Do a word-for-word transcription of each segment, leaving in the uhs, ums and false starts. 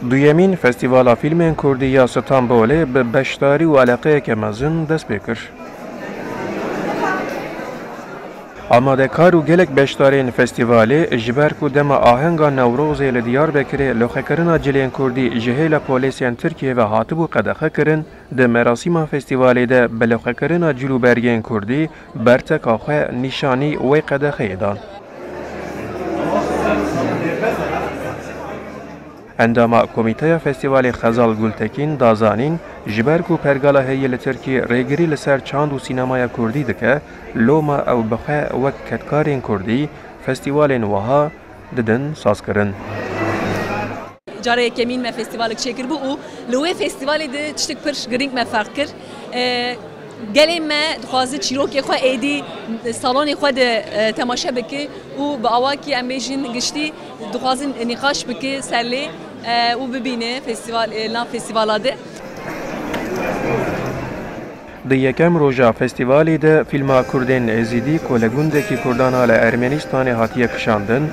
Duyemîn Festîvala Fîlmên Kurdî ya Stenbolê bi beşdarî û eleqeyeke mezin dest pê kir. Amadekar û gelek beşdarên festîvalê, ji ber ku dema ahenga Newrozê li Diyarbekirê loqekirina cilên kurdî ji hêla polêsên Tirkiyê ve hatibû qedexekirin, di merasîma festîvalê de bi loqekirina cil û bergên kurdî berteka xwe nîşanî wê qedexeyê dan. Endama Komîteya Festîvalê Xezal Gultekîn da zanîn, ji ber ku pergala heyî li Tirkî rêgirî li ser çand û sînemaya kurdî dike, loma ew bi xwe wek kedkarên kurdî festîvalên wiha didin sazkirin. Cara yekemîn me festîvalek çêkiribû û li wê festîvalê de tiştek pir girîng me ferq kir. E, Gelê me dixwaze çîrokê xwe êdî salonê xwe de, e, temaşe bike û bi awakî em bêjin giştî dixwazin nîqaş bike ser lê, e, û bibîne festîval, e, nav festîvala de. Di yekem roja festîvalê de fîlma Kurdên Êzîdî ku li gundekî Kurdan a li Ermenistanê hatiye kişandin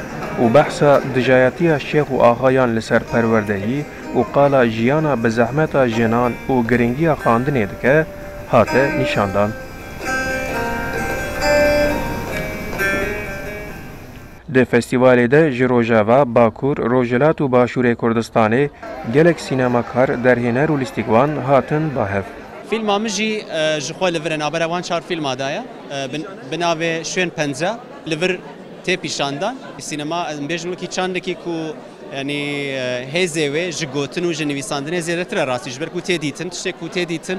û behsa dijayetiya şêx û axayan li ser perwerdeyî û qala jiyana bi zehmeta jinan û girîngiya xwendinê dike, hate nîşandan. Di festîvalê de ji Rojava, Bakur, Rojhilat û Başûrê Kurdistanê gelek sînemakar, derhêner û lîstikvan hatin ba hev. Fîlma min jî, e, ji xwe li vir e, navbera wan çar fîlma de ye. E, bi, bi navê Şwên Penca li vir tê pîşandan. Sînema, em bêjin wekî çandekî ku, yanî, e, hêzê wê ji gotin û ji nivîsandinê zêdetir e rastî. Ji ber ku tê dîtin, tiştê ku tê dîtin,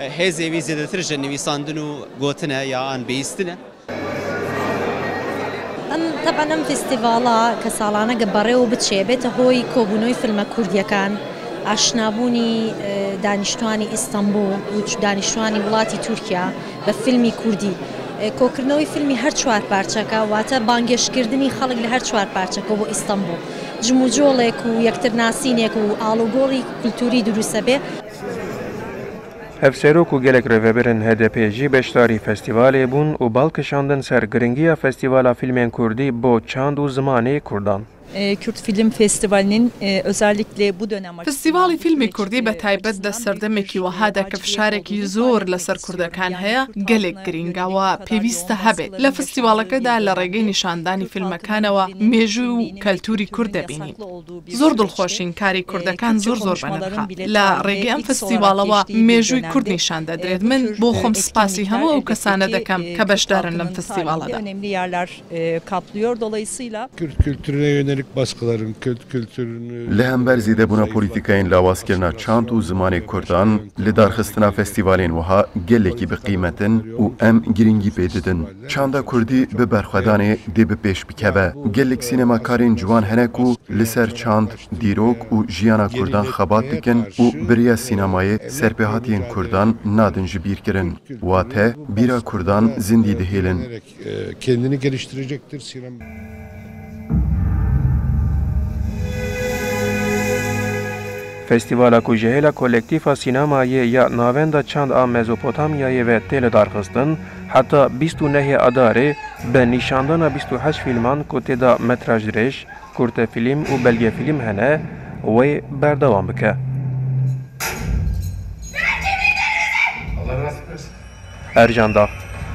e, hêzê wî zêdetir ji nivîsandin û gotin e ya an bihîstin e. Em, teben em festîvala ke salane ge berê û biçê, bête hoy kobûnoy filme kurdiyekan, aşnabûnî, e, danîştwanî Îstanbul û ç-, danîştwanî welatî Tirkiye be filmî kurdî. E, kokirinewî filmî her çar parçeke, wate bangêşkirdinî xelk li her çar parçeke bo Îstanbul. Cimûcolek û yektirnasînek û alûgorî kulturî dirûse bê. Hevserok û gelek rêveberên H D P jî beşdarî festîvalê bûn û bal kişandin ser giringiya Festîvala Fîlmên Kurdî bo çand û zimanê kurdan. E, Kürt Film Festivali'nin, e, özellikle bu dönem Festîvalê Fîlmê Kurdî be taybet de serdemekî wiha de ke fişarekî zor li ser kurdekan heye, gelek girîng e, wa pêwîst e hebe. Li festîvaleke de li rêgê nîşandanî fîlmekan e, wa mêjû û keltûrî kurd de bînî. Zor dilxweş in, karê kurdekan zor zor beniha. Li rêgê em festîvala wa mêjûyî kurd nîşan de dirêt. Min bo xwe spasî hemû ew kesane dikim ke beşdar in lem festîvala de. Önemli yerler, e, kaplıyor. Dolayısıyla Kürt kültürüne yönelik baskıların, Kürt kültürünü Li hember zêdebûna polîtîkayên lawazkirina çand û zimanê kurdan, li darxistina festîvalên wiha gelekî bi qîmet in û em girîngî pê didin. Çanda kurdî bi berxwedanê dê bi pêş bikeve. Gelek sînemakarên ciwan hene ku li ser çand, dîrok û jiyana kurdan xebat dikin û bi rêya sînemayê serpêhatiyên kurdan nadin ji bîr kirin. Wate bîra kurdan zindî dihêlin. E, kendini geliştirecektir sinema. Festîvala ku ji hêla Kolektîfa Sînemayê ya Navenda Çand a Mezopotamyayê ve tê lidarxistin, heta bîst û nehê Adarê bi nîşandana bîst û heşt fîlman ku tê de metraj dirêj, kurte fîlm û belgefîlm hene, wê berdewam bike. Ercan Dağ,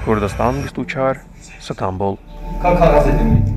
Kurdistan bîst û çar, Stenbol. Ka kaxezê dimî.